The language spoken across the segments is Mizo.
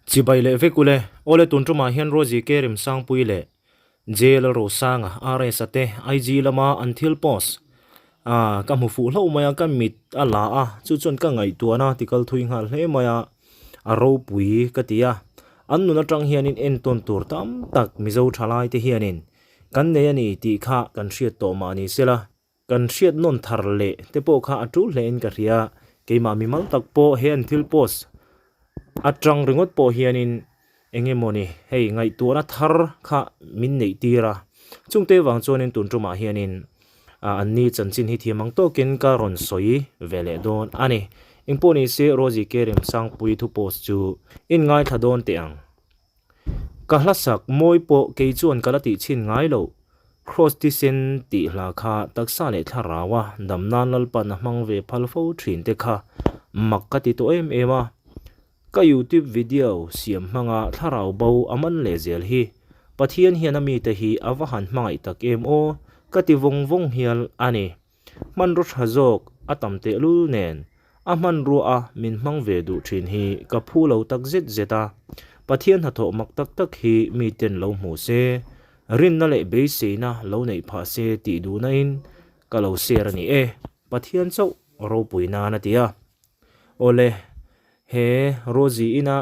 Chibai leh vek ule, awle tun tumah hian Rosie K Remsangpui leh J Lalrosanga, RS a te IG lama an thil post ah ka hmu fuh hlauh mai a, ka mit a la a, chu chuan ka ngaihtuahna ti kal thui nghal hle mai a, a ropui ka ti a. An nun atang hianin entawn tur tam tak Mizo thalai te hianin kan nei a ni tih kha kan hriat tawh mah ni sela. Kan hriat nawn thar leh te pawh kha a tul hlein ka hria. Keimah mimal tak pawh he an thil post atang ringawt pawh hianin eng emawni hei ngaihtuahna thar kha min neih tir a. Chungte vang chuanin tun tumah hianin an ni chanchin hi thiam ang tawkin ka rawn sawi ve leh dawn a ni. Engpawh ni se Rosie K Remsangpui thu post chu in ngaithla dawn teh ang. Ka hla sak mawi pawh kei chuan ka la tih chhin ngai loh. Kraws thisen tih hla kha taksa leh thlarau a dam nan Lalpan a hmang ve phal fo thin te kha mak ka ti tawh em em a. Ka youtube video siam hmanga thlarau bo a man leh zel hi Pathian hian a mite hi a va han hmangaih tak em aw ka ti vawng vawng hial a ni. Hmanraw tha zawk a tam tehlul nen a hmanrua a min hmang ve duh thin hi ka phu lo tak zet zet a, Pathian hnathawh mak tak tak hi miten lo hmu se, rinna leh beiseina lo neih phah se tih duhna in ka lo share a ni e, Pathian chauh ropui nan a ti a. Awle, he Rosie ina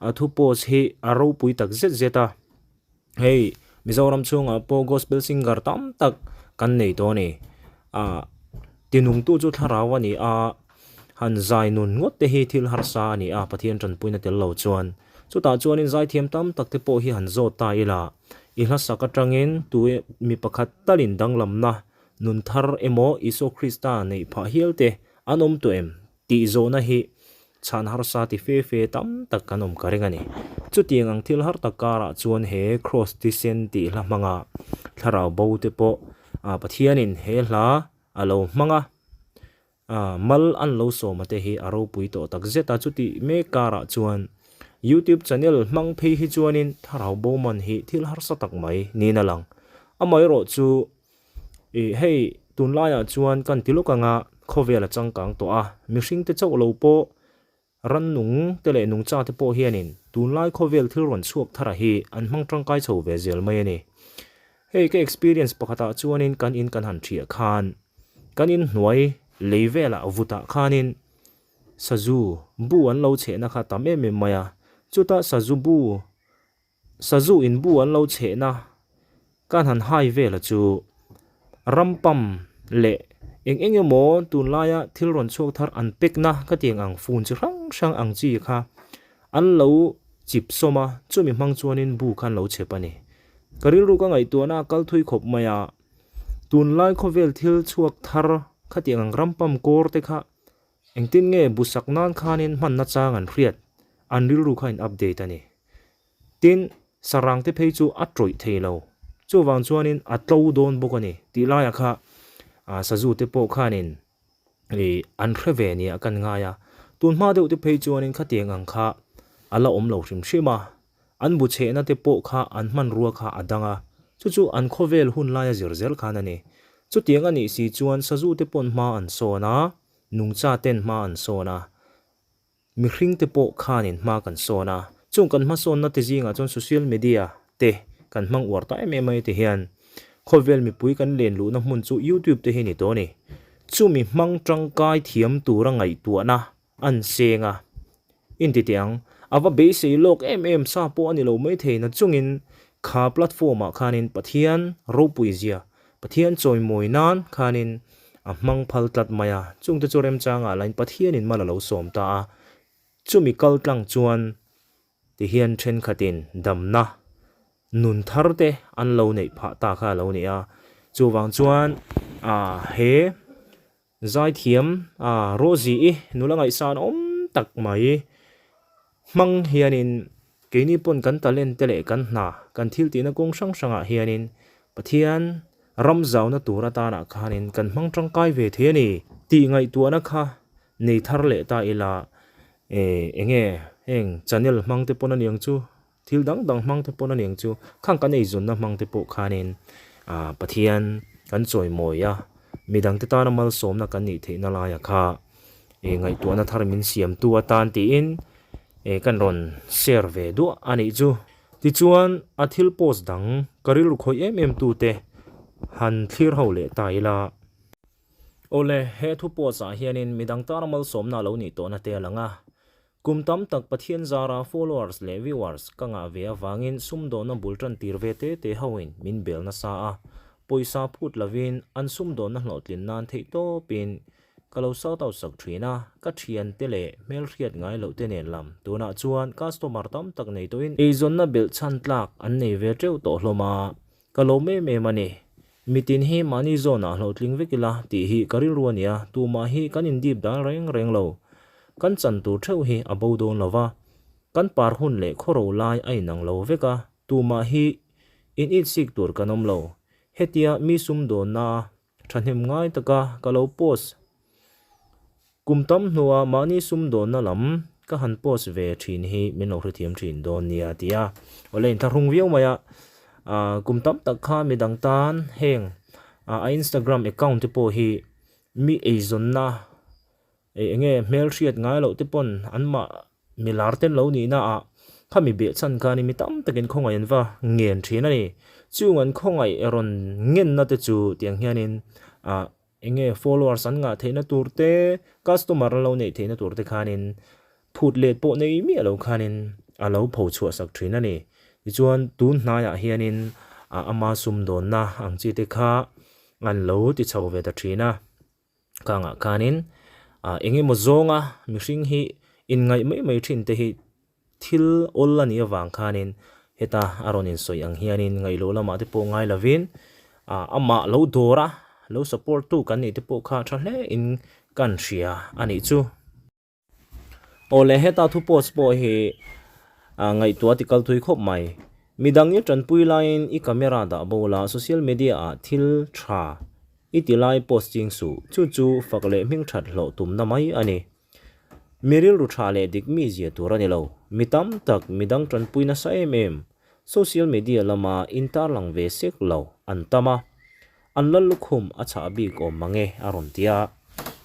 A thu post hi a ropui tak zet zet a, hei Mizoram chhungah pawh gospel singer tam tak kan nei tawh a ni. Ah tinungtu chu thlarau a ni a, han zai nun ngawt te hi thil harsa a ni a Pathian tanpuina tel lo chuan. Chutah chuanin zaithiam tam tak te pawh hi han zawt ta ila, i hlasak atangin tu mi pakhat talin danglamna nun thar emaw Isua Krista neih phah hial te an awm tawh em? Tih zawhna hi chhan harsa ti fe fe tam tak kan awm ka ring a ni. Chutiang ang thil har tak karah chuan he Kraws thisen tih hla hmanga thlarau bo te pawh Pathianin he hla a lo hmang a, mal an lo sawm a te hi a ropui tawh tak zet a. Chutih mek karah chuan YouTube channel hmang phei hi chuanin thlarau bo man hi thil harsa tak mai niin a lang. Amaherawhchu Ih hei tunlaiah chuan kan ti lawk anga khawvel a changkang tawh a, mihring te chauh lo pawh rannung te leh nungcha te pawh hianin tunlai khawvel thil rawn chhuak thara hi an hmang tangkai chho ve zel mai a ni. Hei ka experience pakhatah chuanin kan in kan han thiah khan kan in hnuai lei velah vutah khanin sazu bu an lo chhehna kha tam em em mai a, chutah sazu bu Sazu in bu an lo chhehna kan han hai vel a chu rampam leh eng eng emaw tunlaia thil rawn chhuak thar an pekna ka tiang ang fun chi hrang hrang ang chi kha an lo chip sawm a, chumi hmang chuanin bu kha an lo chhep a ni. Ka rilru ka ngaihtuahna a kal thui khawp mai a, tunlai khawvel thil chhuak thar khatiang ang rampam kawr te kha Engtin nge bu sak nan khanin hmanna chang an hriat? An rilru kha in update a ni. Tin, sarang te phei chu a tawih thei lo. Chuvang chuanin a tlo dawn bawk a ni tih laiah kha sazu te pawh khanin ih an hre ve nia kan ngai a. Tun hma deuh te phei chuanin khatiang ang kha a la awm lo hrim hrim a. An bu chhehna te pawh kha an hmanrua kha a dang a, chu chu an khawvel hun laia zir zel khan a ni. Chutiang a nih si chuan sazu te pawn hma an sawn a, nungcha ten hma an sawn a, mihring te pawh khanin hma kan sawn a. Chung kan hmasawnna te zingah chuan social media te kan hmang uar ta em em mai te hian khawvel mipui kan len luhna hmun chu youtube te hi ni tawh a ni. Chumi hmang tangkai thiam tura ngaihtuahna An seng a, inti teh ang. A va beisei lawk em em sa pawh a ni lo maithei na chungin kha platform ah khanin Pathian ropui zia, Pathian chawimawi nan khanin a hmang phal tlat mai a. Chungte chu remchangah lain Pathianin mal a lo sawm ta a. Chumi kal tlang chuan tihian thenkhatin damna nun thar te an lo neih phah ta kha a lo ni a. Chuvang chuan he. Zaithiam a Rosie i nula ngaihsan awm tak mai hmang hianin keini pawn kan talent te leh kan hna kan thil tihna kawng hrang hrangah hianin Pathian ram zauna tur atanah khanin kan hmang tangkai ve thei a ni tih ngaihtuahna kha nei thar leh ta ila eh enge heng channel hmang te pawn aniang chu. Thil dang dang hmang te pawn a niang chu khang kan eizawnna hmang te pawh khanin ah Pathian kan chawimawi a, midang te tana malsawmna kan nih theihna laia kha ih ngaihtuahna thar min siamtu atan tiin Eh kan rawn share ve duah a nih chu. Tichuan a thil post dang ka rilru khawih em em tute han thlir ho leh ta ila. Awle, he thu post ah hianin midang tana malsawmna a lo nih tawhna te a lang a. Kum tam tak Pathian zara followers leh viewers ka ngah ve avangin sumdawnna bul tan tir ve te te hoin min bel nasa a, pawisa phut lovin an sumdawnna hlawhtlin nan theihtawpin Ka lo shout out sak thin a, ka thiante leh hmelhriat ngai loh te nen lam. Tunah chuan customer tam tak nei tawhin eizawnna belh chhan tlak an nei ve teuh tawh hlawm a, ka lawm em em a ni. Mitin hi mahni zawnah hlawhtling vek ila tih hi ka rilru a nia, tumah hi kan indip dal reng reng lo. Kan chan tur theuh hi a bo dawn lo va, kan par hun leh khawro lai a inang lo vek a, tumah hi in itsik tur kan awm lo. Hetia mi sumdawnna Thahnem ngai taka ka lo post. Kum tam hnua mahni sumdawnna lam ka han post ve thin hi min lo hrethiam thin dawn nia a ti a. Awle inthlahrung viau mai a, kum tam tak kha midang tan heng a Instagram account te pawh hi mi eizawnna Eng nge hmelhriat ngai loh te pawn anmah milar te lo nihna ah khami behchhan khan mi tam takin khawngaih an va ngen thin a ni. Chung an khawngaih rawn ngenna te chu tiang hianin ah eng nge followers an ngah theihna tur te, customer an lo neih theihna tur te khanin phut let pawh nei miah lo khanin a lo pho chhuah sak thin a ni. Tichuan tun hnaiah hianin ama sumdawnna ang chi te kha an lo ti chho ve ta thin a. Kangah khanin ah eng emaw zawnga mihring hi inngaih mai mai thin te hi thil awl a nih avang khanin heta a rawn insawi ang hianin ngaihloh lamah te pawh ngai lovin ah amah lo dawr a lo support tu kan nih te pawh kha tha hle in kan hria a nih chu. Awle heta thu post pawh hi ngaihtuah ti kal thui khawp mai. Midang i tanpui laiin i camera dah bo la social media ah thil tha i ti lai post ching suh. Chu chu fak leh hming that hlawh tumna mai a ni. Mi rilru tha leh dik mi zia tur a ni lo. Mi tam tak midang tanpui nasa em em social media lama intarlang ve sek lo an tam a. An lal lukhum a chhah bik awm mang e a rawn ti a.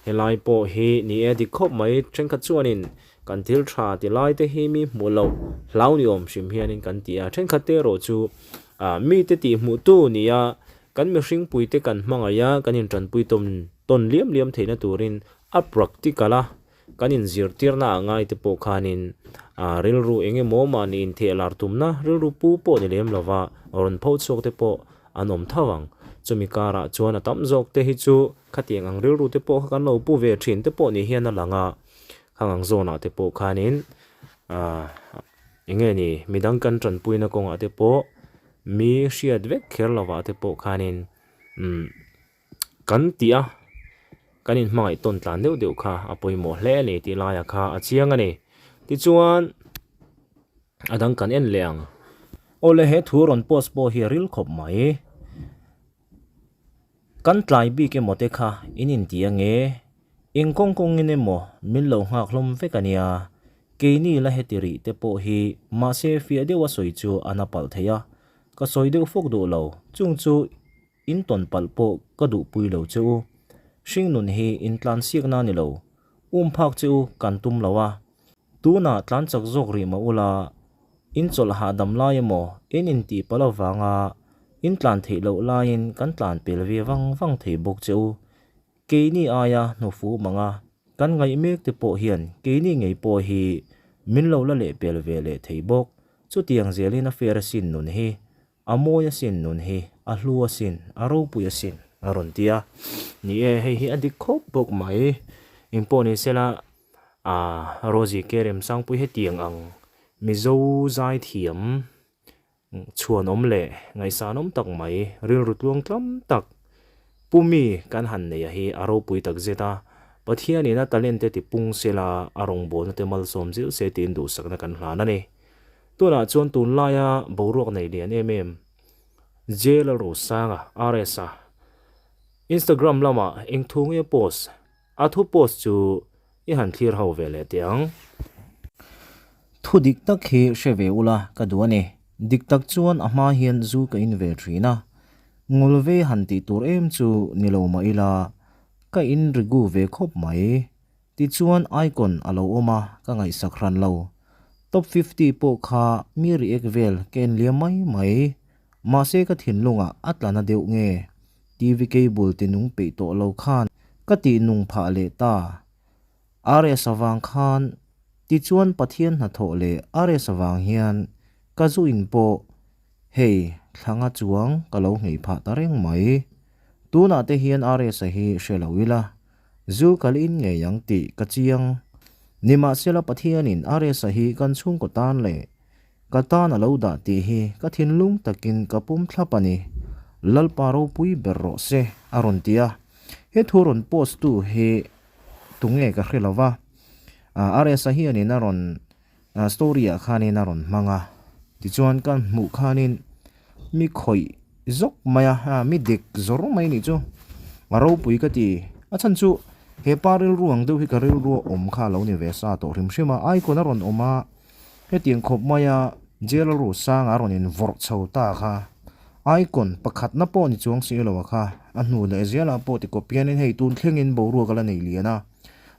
Helai pawh hi ni e dik khawp mai, thenkhat chuanin kan thil tha ti lai te hi mi hmuh loh hlau ni awm hrim hianin kan ti a, thenkhat te erawh chu mite tih hmuh tu nia kan mihring pui te kan hmangaih a, kan intanpui tawn tawn liam liam theihna turin a practical a Kan inzirtirna ah ngai te pawh khanin rilru eng emaw mahni intheh lar tumna rilru pu pawh ni lem lova rawn pho chhuak te pawh an awm tho ang. Chumi karah chuan a tam zawk te hi chu khatiang ang rilru te pawh kha kan lo pu ve thin te pawh ni hian a lang a, khang ang zawnah te pawh khanin eng nge ni midang kan tanpuina kawngah te pawh mi hriat vek kher lovah te pawh khanin umm. Kan tih a, kan inhmangaih tawn tlan deuh deuh kha a pawimawh hle a ni tih laia kha a chiang a ni. Tichuan, a dang kan en leh ang. Awle he thu rawn post pawh hi a ril khawp mai. Kan tlai bik emaw te kha in inti ange, eng kawng kawngin emaw min lo nghak hlawm vek a nia. Keini la heti rih te pawh hi mahse fiah deuha sawi chu a na palh thei a, ka sawi deuh fawk duh lo. Chung chu In tawn palh pawh ka duhpui lo che u. Hringnun hi in tlan siakna ni lo. Um phak che u kan tum lo a. Tunah tlan chak zawk rih mah ula, in chawlh hahdam lai emaw in intih palh avanga in tlan theih loh laiin kan tlan pel ve vang vang thei bawk che u. Keini aia hnufu manga kan ngaih mek te pawh hian keini ngei pawh hi min lo la lehpel ve leh thei bawk. Chutiang zelin a fair asin nun hi A mawi asin nun hi, a hlu asin, a ropui asin, a rawn ti a. Ni e, hei hi a dik khawp bawk mai. Engpawh ni sela, ah, Rosie ke Remsangpui hetiang ang Mizo zaithiam chhuanawm leh ngaihsanawm tak mai, rilru tluang tlam tak pu mi kan han neih a hi a ropui tak zet a. Pathianin a talent te tipung sela, a rawngbawlna te malsawm zil se tiin duhsakna kan hlan a ni. Tunah chuan tunlaia boruak nei lian em em J Lalrosanga, RS, a Instagram lamah eng thu nge post? A thu post chu i han thlir ho ve leh teh ang. Thu dik tak hi hre ve ula ka duh a ni. Dik tak chuan a hma hian zu ka in ve thin a. Ngul ve han tih tur em chu ni lo mah ila ka in rigu ve khawp mai. Tichuan icon a lo awm a, ka ngaihsak hran lo. Top 50 pawh kha mi react vel ka en liam mai mai. Mahse ka thinlungah a tla na deuh nge? TV cable ti nung peih tawh lo khan ka tih nung phah leh ta. RS avang khan tichuan Pathian hnathawh leh RS avang hian ka zu in pawh hei thlanga chuang ka lo nghei phah ta reng mai. Tunah te hian RS a hi hre lo ila Zu kal in ngei ang tih ka chiang. Nimahsela Pathianin RS-a hi kan chhungkaw tan leh ka tan a lo dah tih hi ka thinlung takin ka pum thlap a ni. Lalpa ropui ber rawh se, a rawn ti a. He thu rawn post tu hi tunge ka hre lo va, RS-a hianin a rawn Story ah khanin a rawn hmang a, tichuan ka hmuh khanin mi khawih zawk mai a, mi dek zawr mai nih chu a ropui ka ti. A chhan chu he pa rilru ang deuh hi ka rilru a awm kha a lo ni ve sa tawh hrim hrim a, icon a rawn awm a, hetiang khawp maia jail ru sanga a rawn invawrh chho ta kha icon pakhatna pawh ni chuang si lo a kha, a hnu leh zelah pawh tikawp hianin hei tun thlengin boruak a la nei lian a,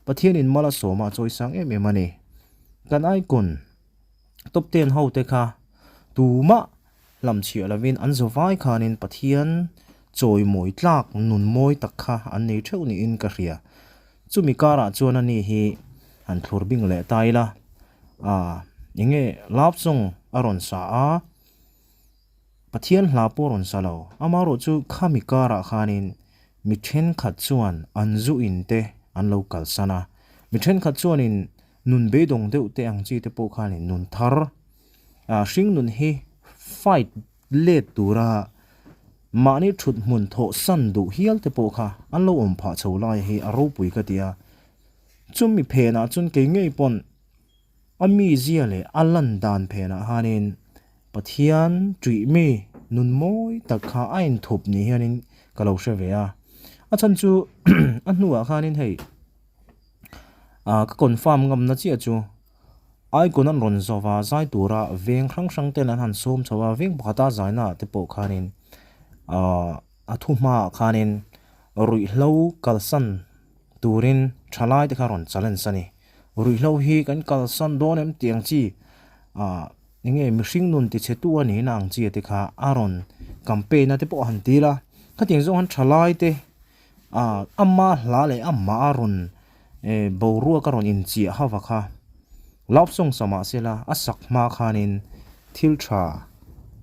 Pathianin mal a sawm a, a chawisang em em a ni. Kan icon top ten ho te kha tumah hlamchhiah lovin an zawvai khanin Pathian chawimawi tlak nun mawi tak kha an nei theuh niin ka hria. Chumi karah chuan ani hi han thlur bing leh ta ila ah enge love song a rawn sa a, Pathian hla pawh rawn sa lo. Amaherawhchu khami karah khanin mi thenkhat chuan an zu in te an lo kalsan a. Mi thenkhat chuanin nun beidawng deuh te ang chi te pawh khanin nun thar ah hring nun hi fight let tura mahni thut hmun thawh san duh hial te pawh kha an lo awm phah chho lai hi a ropui ka ti a. Chumi phenah chuan kei ngei pawn A mizia leh a lan dan phenah khanin Pathian ṭih mi nun mawi tak kha a inthup ni hianin ka lo hre ve a. A chhan chu a hnuah khanin hei ah ka confirm ngamna chiah chu icon an rawn zawh a, zai tura veng hrang hrang ten an han sawm chho a, veng pakhata zaina ah te pawh khanin ah a thu hmaah khanin ruihhlo kalsan turin thalai te kha rawn challenge a ni. Ruihhlo hi kan kalsan dawn em tih ang chi ah eng nge mihring nun ti chhe tu a nihna ang chi te kha a rawn campaign a te pawh a han dil a, khatiang zawng han thalai te ah ama hla leh amah a rawn eh boruak a rawn inchiah hauh a kha love song sa mah se la a sak hma khanin thil tha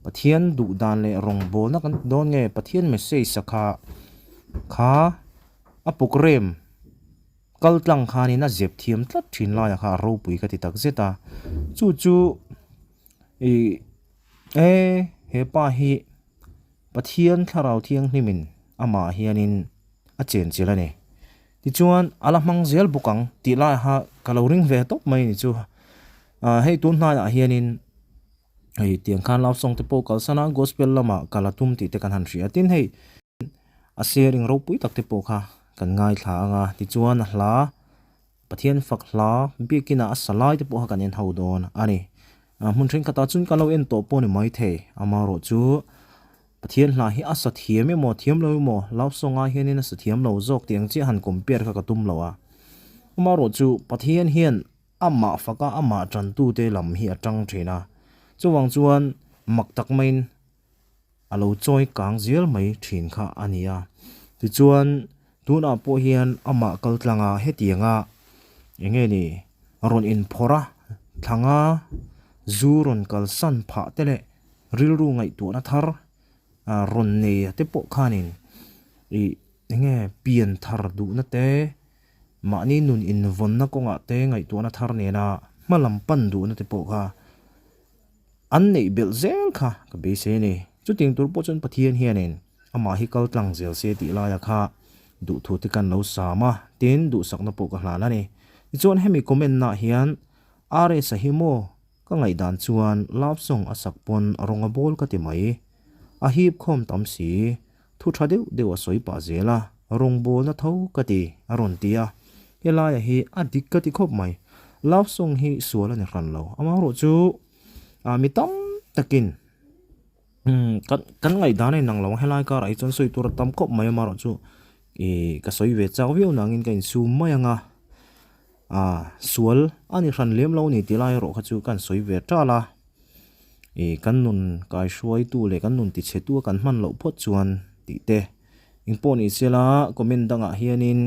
Pathian duh dan leh rawngbawlna kan ti dawn nge Pathian message sa kha kha a programme. Kal tlang khanin a zep thiam tlat thin laia kha a ropui ka ti tak zet a, chu chu ih e he pa hi Pathian thlarau thianghlimin amah hianin a chenchilh a ni. Tichuan a la hmang zel bawk ang tih laiah kha ka lo ring ve tawp mai ni chu. Ah hei tun hnaiah hianin hei tiang khan love song te pawh kalsan a gospel lamah kal a tum tih te kan han hria tin hei A sharing ropui tak te pawh kha kan ngaithla ang a, tichuan a hla, Pathian fak hla biakinah a sa lai te pawh kha kan en ho dawn a ni. Hmun thenkhatah chuan kan lo en tawh pawh a ni maithei, amaherawh chu Pathian hla hi a sa thiam emaw thiam lo emaw love song ah hianin a sa thiam lo zawk tih ang chiah han compare kha ka tum lo a, amaherawh chu Pathian hian amah faka amah tantute lam hi a tang thin a, chuvang chuan mak tak maiin a lo chawi kang zel mai thin kha a ni a. Tichuan, tunah pawh hian amah kal tlanga hetianga eng nge ni rawn inphawrh a, thlanga zu rawn kalsan phah te leh rilru ngaihtuahna thar rawn nei a te pawh khanin ih eng nge pian thar duhna te, mahni nun invawnna kawngah te ngaihtuahna thar nena hma lam pan duhna te pawh kha An neih belh zel kha ka beisei a ni. Chutiang tur pawh chuan Pathian hianin amah hi kal tlang zel se tih laia kha duhthu te kan lo sam a, tin duhsakna pawh ka hlan a ni. Tichuan hemi comment nah hian RS-a hi maw ka ngaihdan chuan love song a sak pawn rawng a bawl ka ti mai. A hip khawm tam si, thu tha deuh deuh a sawi pah zel a, rawngbawlna tho ka ti a rawn ti a, helaia hi a dik ka ti khawp mai. Love song hi sual a ni hran lo, amaherawhchu ah mi tam takin umm kan kan ngaihdan a inang lo ang helai karah hi chuan sawi tur a tam khawp mai amaherawhchu ih ka sawi ve chak viau nangin ka insum mai ang a. Ah, sual a ni hran lem lo ni tih lai erawh kha chu kan sawi ve tal a. Ih, kan nun kaihruaitu leh kan nun tichhetu a kan hman loh phawt chuan tih te. Engpawh ni sela comment dangah hianin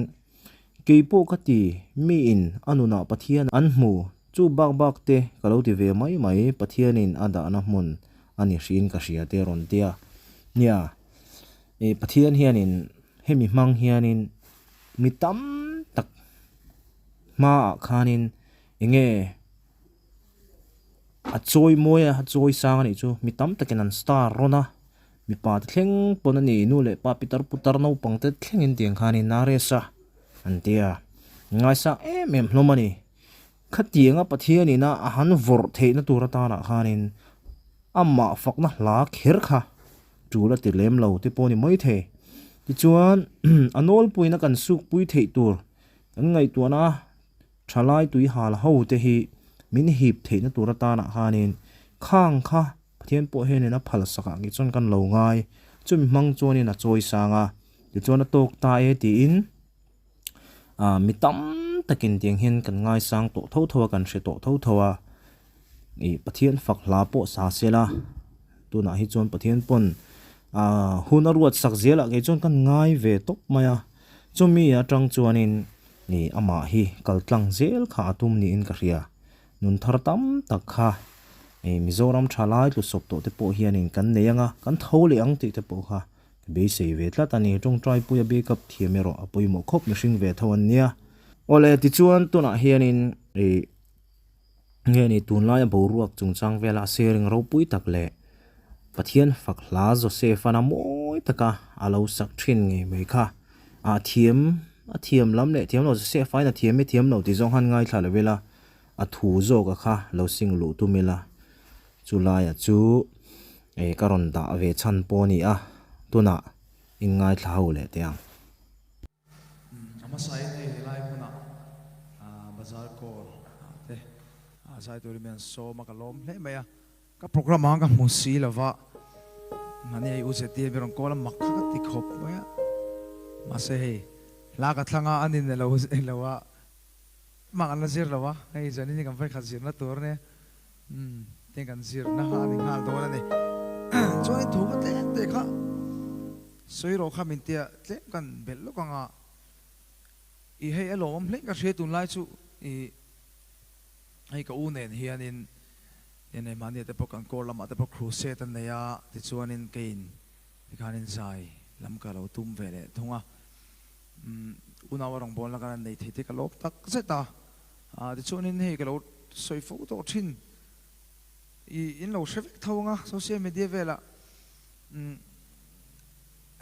kei pawh ka ti miin a nunah Pathian an hmu chu bak bak te ka lo ti ve mai mai Pathianin a dahna hmun a ni hriin ka hria te a rawn tia. Nia, ih Pathian hianin hemi hmang hianin mi tam tak hmaah khanin enge a chawi mawi a chawi sang a nih chu mi tam takin an star rawn a mipa te thleng pawn a ni nu leh pa pitar putar naupang te thlengin tiang khanin a rest a an tia ngaisang em em hlawm a ni khatianga Pathianin a a han vawrh theihna tur atanah khanin amah fakna hla kher kha tul a ti lem lo te pawh a ni maithei tichuan a nawlpuiin a kan sukpui theih tur kan ngaihtuahna a. Thalai tui hal ho te hi min hip theihna tur atanah khanin khang kha Pathian pawh hianin a phal sakah ngei chuan kan lo ngai. Chumi hmang chuanin a chawi sang a, tichuan a tawk ta e tiin ah mi tam takin tiang hian kan ngaisang tawh tho tho a, kan hre tawh tho tho a. Ih Pathian fak hla pawh sa sela tunah hi chuan Pathian pawn ah hun a ruat sak zelah ngei chuan kan ngai ve tawp mai a. Chumi atang chuanin Ih, amah hi kal tlang zel kha a tum niin ka hria. Nun thar tam tak kha ih Mizoram tha lai tlu sawp tawh te pawh hianin kan nei ang a, kan tho leh ang tih te pawh kha ka beisei ve tlat a ni. Tawngtai puia backup thiam erawh a pawimawh khawp mihring ve tho an nia. Awle, tichuan tunah hianin ih Nge ni tunlaia boruak chungchang vela a sharing ropui tak leh Pathian fak hla Joseph-an a mawi taka a lo sak thin ngei mai kha. A thiam a thiam lam leh thiam lo Joseph-ain a thiam i thiam lo tih zawng han ngaithla lo ila a thu zawka kha lo sing luh tum ila chulaia chu eh ka rawn dah ve chhan pawh a ni a tunah inngaithla ho leh teh ang. A hmasain hei helai hmunah bazar kawl te zai turin min an sawm a, ka lawm hle mai a. Ka program ang ka hmu si lo va, mahni hei UZT mi rawn kawl a mak kha ka ti khawp mai a. Mahse hei hla ka thlang a, an in elo elo a, mak an la zir lo a, hei zanin hi kan vawikhat zirna tur a nia. Umm tiang kan zirna kha a ni nghal dawn a ni. Chuanin thu kha tlem te kha sawi rawh kha min tia tlem kan belh lawk ang a. I hei a lawmawm hleng ka hria tunlai chu i hei ka u nen hianin eng eng mahni ah te pawh kan court lamah te pawh crusade an nei a tichuanin keiin tikhanin zai lam ka lo tum ve leh thung a. Umm unau a rawngbawlna kan han nei thei te ka lawm tak zet a. Ah tichuanin hei ka lo sawi fo tawh thin i in lo hre vek tho anga social media velah umm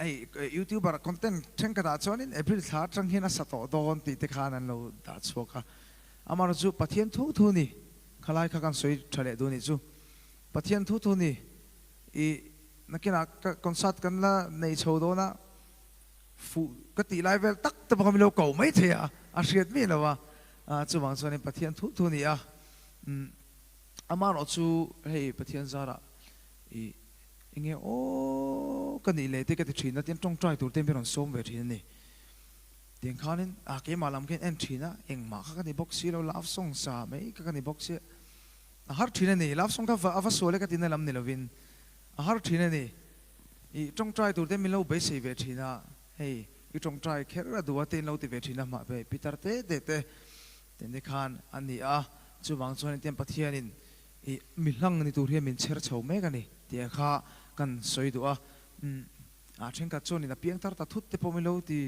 hei youtuber content thenkhatah chuanin April thla atang hian a sa tawh dawn tih te khan an lo dah chhuak a amaherawhchu chu Pathian thu thu ni khalai kha kan sawi tha leh duh nih chu Pathian thu thu ni i nakinah ka concert kan la nei chho dawn a. Fuh ka tih lai vel tak te bawk a min lo ko mai thei a, a hriat miah lo a, chuvang chuanin Pathian thu thu a ni a, umm amaherawh chu hei Pathian zarah ih enge aw ka nih leh te ka ti thin a, tin tawngtai tur te mi rawn sawm ve thin a ni. Tiang khanin ah keimah lam khian en thin a, engmah kha ka ni bawk si lo, love song sa mai kha ka ni bawk sia, a har thin a ni, love song kha a va sual e ka tina lam ni lovin a har thin a ni. I tawngtai tur te min lo beisei ve thin a, hei i tawngtai kher a duh a te in lo ti ve thin a, mah ve Peter te te te te ni khan a ni a, chuvang chuan intiang Pathianin i mi hlang ni tur hian min chher chho mek a ni tih kha kan sawi duh a, umm a thenkhat chuanin a piangthar ta thut te pawh min lo ti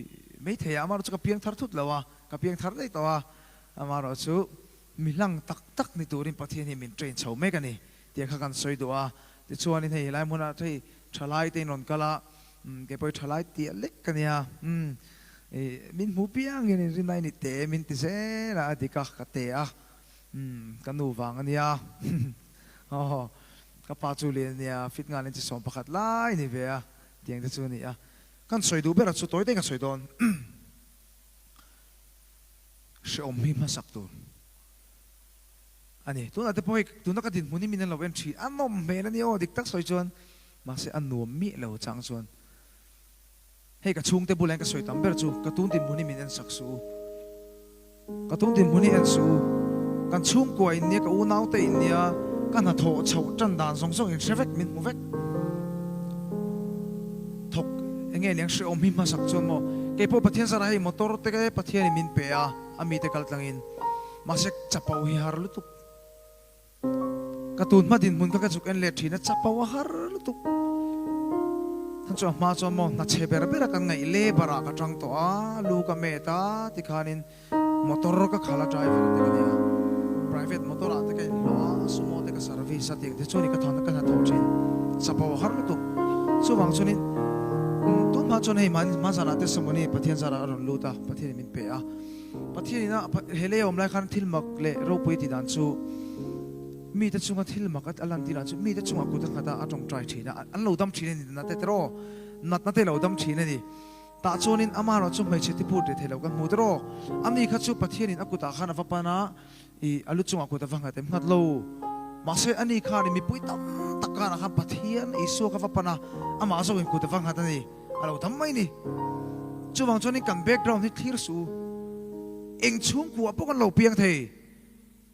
mai thei a, amaherawhchu ka piangthar thut lo a, ka piangthar daih tawh a, amaherawhchu mi hlang tak tak ni turin Pathian hi min train chho mek a ni Tiang kha kan sawi duh a, tichuanin hei helai hmunah hei thalai te in rawn kal a, umm kei pawh hi thalai tih a lek ka nia, umm ih min hmu piang hian in rinna i ni te min ti zel a, a dik a, ka te a, umm ka nu vang a nia, aw ka pa chu lian a nia, fit ngalin chi 11 lai ni ve a, tiang te chu a ni a, kan sawi duh ber a chu tawi te in ka sawi dawn, hrehawm hi hmasak tur. A ni, tunah te pawh hei tuna ka dinhmun hi min an lo en thin, a nawm hmel a ni aw dik tak sawi chuan, mahse a nuam miah lo chang chuan hei ka chhungte bulah hian ka sawi tam ber chu ka tun dinhmun hi min en sak suh u. Ka tung dinhmun hi en suh u. Kan chhungkua in nia, ka unaute in nia, ka hnathawh chhoh tan dan zawng zawng in hre vek, min hmu vek. Thawk eng nge niang hrehawm hi hmasak chuan maw? Kei pawh Pathian zarah hei motor te Pathianin min pe a, a mite kal tlangin. Mahse chapo hi har lutuk. Ka tun hma dinhmun kha ka zuk en leh thin a, chapo a har lutuk. Than chu a hma chuan maw hna chhe ber ber a kan ngaih labour ah ka tang tawh a, lu ka met a tikhanin motor ka khal a driver te ka nia, private motor ah te ka inhlawh a, sumo te ka service a tiang te chuan ka thawn ka hna thawh thin, chapo a har lutuk. Chuvang chuanin tun hma chuan hei hma zanah te sumawni Pathian zarah a rawn lut a, Pathianin min pe a. Pathian ina he lei a awm lai khan thil mak leh ropui tih dan chu mite chunga thil mak a lan tih dan chu mite chungah kut a nghat a, a tawngtai thin a, an lo dam thin a ni natna te tiraw, natna te lo dam thin a ni. Tah chuanin amaherawh chu hmeichhe ti phut rih thei lo kan hmu tiraw, ani kha chu Pathianin a kutah khan a va pan a, i a lu chungah kut a va nghat em nghat lo. Mahse ani khan i mipui tam tak karah khan Pathian Isua kha va pan a, amah zawkin kut a va nghat a ni. A lo dam mai ni. Chuvang chuanin kan background hi thlir suh u. Eng chhungkua pawh kan lo piang thei.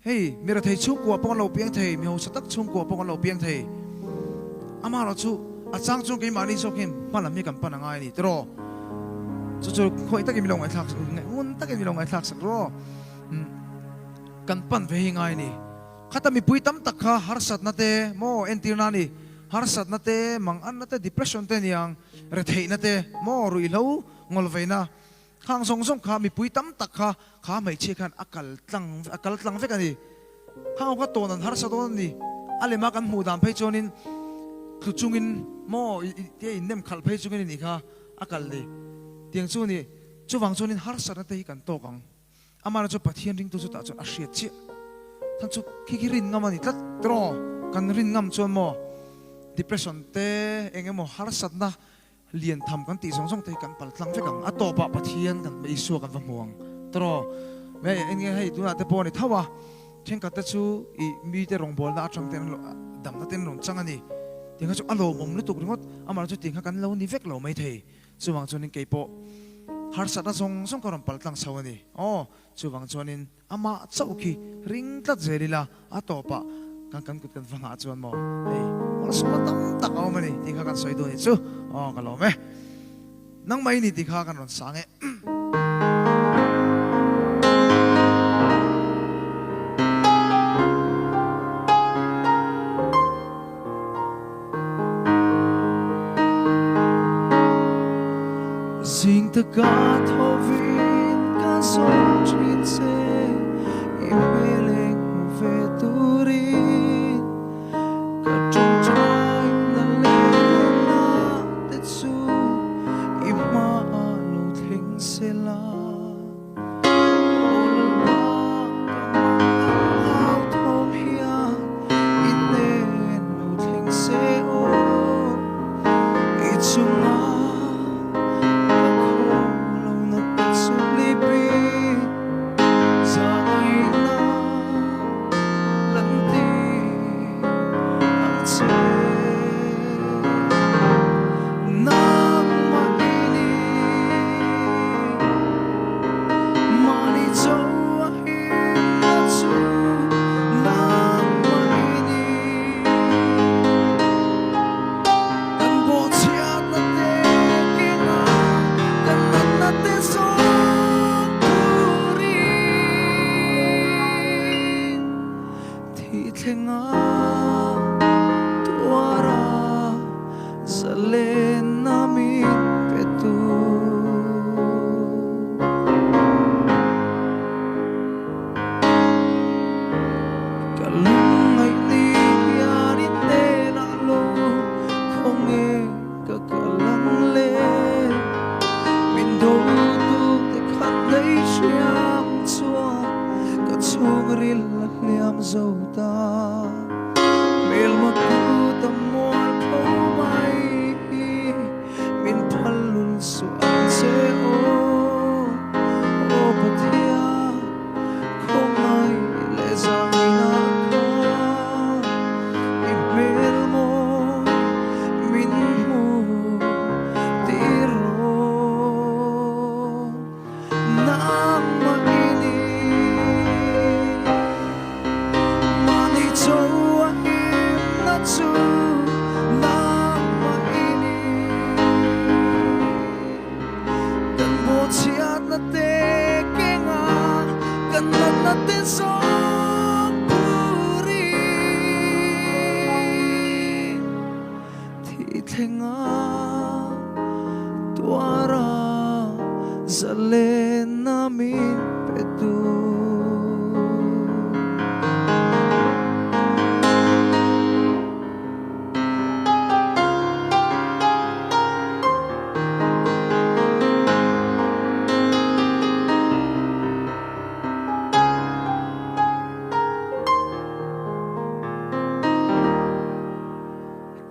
Hei, mi rethei chhungkua pawh kan lo piang thei, mi hausa tak chhungkua pawh kan lo piang thei. Amaherawh chu a chang chuan keimahni zawk hian hma lam hi kan pan a ngai a ni tiraw. Chu chu khawi takin mi lo ngaihthlak ngun takin mi lo ngaihthlak sak rawh. Kan pan ve hi ngai a ni. Khata mipui tam tak kha harsatna te maw entirna a ni. Harsatna te, manganna te, depression te niang, retheihna te, maw ruihhlo ngawlveina khang zawng zawng kha mipui tam tak kha kha hmeichhia khan a kal tlang a kal tlang vek a ni. Khang ho kha tawn an harsa dawn a ni. A lema kan hmuh dan phei chuanin tlu chungin maw tia innem khalh phei chungin a nih kha a kal ni. Tiang chu a ni. Chuvang chuanin harsatna te hi kan tawk ang. Amah chu Pathian ringtu chu tah chuan a hriat chiah. Than chu khi khi rin ngam a ni tlat tiraw? Kan rin ngam chuan maw depression te eng emaw harsatna lian tham kan tih zawng zawng te hi kan pal tlang vek ang. A tawpah Pathian kan Isua kan va hmu ang tiraw? Me eng nge hei tunah te pawh a ni tho a, thenkhat te chu i mite rawngbawlna atang te an damna te an rawn chang a ni. Tiang kha chu a lawmawm lutuk ringawt. Amah chu tiang kha kan lo ni vek lo maithei. Chuvang chuanin kei pawh harsatna zawng zawng ka rawn pal tlang chho a ni. Aw, chuvang chuanin amah chauh khi ring tlat zel ila, a tawpah kan kan kut kan va nghah chuan maw, hei malsawmna tam tak a awm a ni tih kha kan sawi duh a ni chu. Aw, ka lawm e. Nangmah i ni tih kha kan rawn sang e. Zing taka thovin ka zawng thin che, i hmel eng hmu ve turin ka tawngtai na leh na te chu i hmaah lo thleng sela. Che. Nangmah i ni Mahni cho a himna chu nangmah i ni Kan bawhchhiatna te kenga kan natna te zawng turin Thih thlenga tuara zalenna min pe tu. Ka lungngaih ni hian i hnenah lo khawnge ka kal ang le. Min do tu te khan nei hriam chuan ka chhungril a hliam zo ta. Hmelma kut a mual tho mai hi min phal lul suh ang che aw. Aw Pathian khawngaih leh zangina kha i hmel mawi min hmu tir rawh. Nangmah i ni. chu nangmah i ni. Kan bawhchhiatna te kenga kan natna te zawng puri thi thlenga tuara zalenna min pe tu.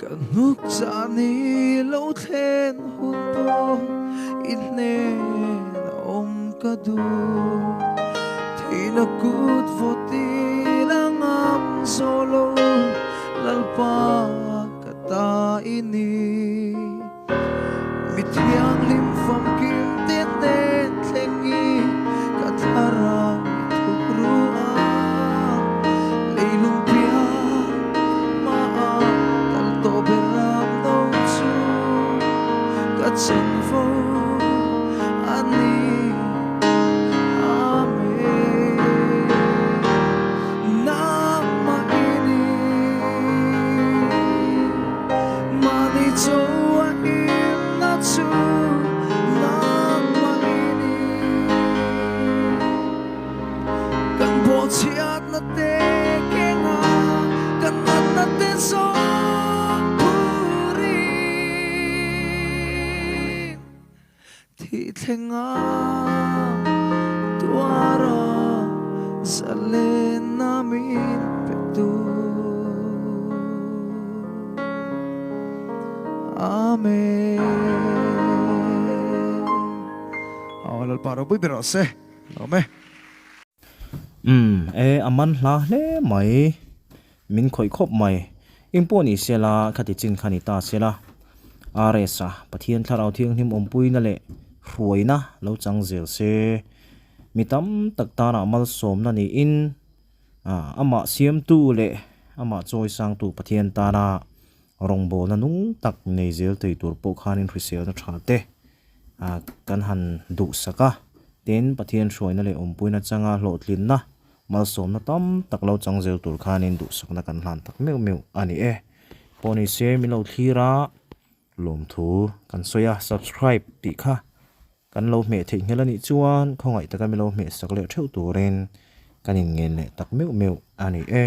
Ka hnuk chah ni lo thlen hun pawh i hnen a awm ka duh. Thihna kut vawt ila ngam zawh lo Lalpa ka ta i ni. Mi thianghlim famkim te hnen thleng i ka thlarau i thuk ru a, leilung piang hmaah tal tawh ber ram no chu ka chanvo a ni. Amen. Nangmah i ni. Mahni chaw a himna chu nangmah i ni. Kan bawhchhiatna te kenga kan natna te zawng phurin Thih thlenga tuara zalenna min pe tu. Amen. Aw Lalpa ropui ber rawh se. Lawm e. Umm e a man hla hle mai, min khawih khawp mai. Eng pawh ni sela khati chin kha ni ta sela. RS-a Pathian Thlarau Thianghlim awmpuina leh hruaina lo chang zel se. Mi tam tak tanah malsawmna niin amah siamtu leh amah chawisangtu Pathian tana rawngbawlna nung tak nei zel thei tur pawh khanin hriselna tha te kan han duhsak a, tin Pathian hruaina leh awmpuina changa hlawhtlinna malsawmna tam tak lo chang zel tur khanin duhsakna kan hlan tak meuh meuh a ni e. Pawh ni se min lo thlir a, lawmthu kan sawi a, subscribe tih kha kan lo hmeh theih nghel a nih chuan khawngaih taka min lo hmeh sak leh theuh turin kan inngen leh tak meuh meuh a ni e.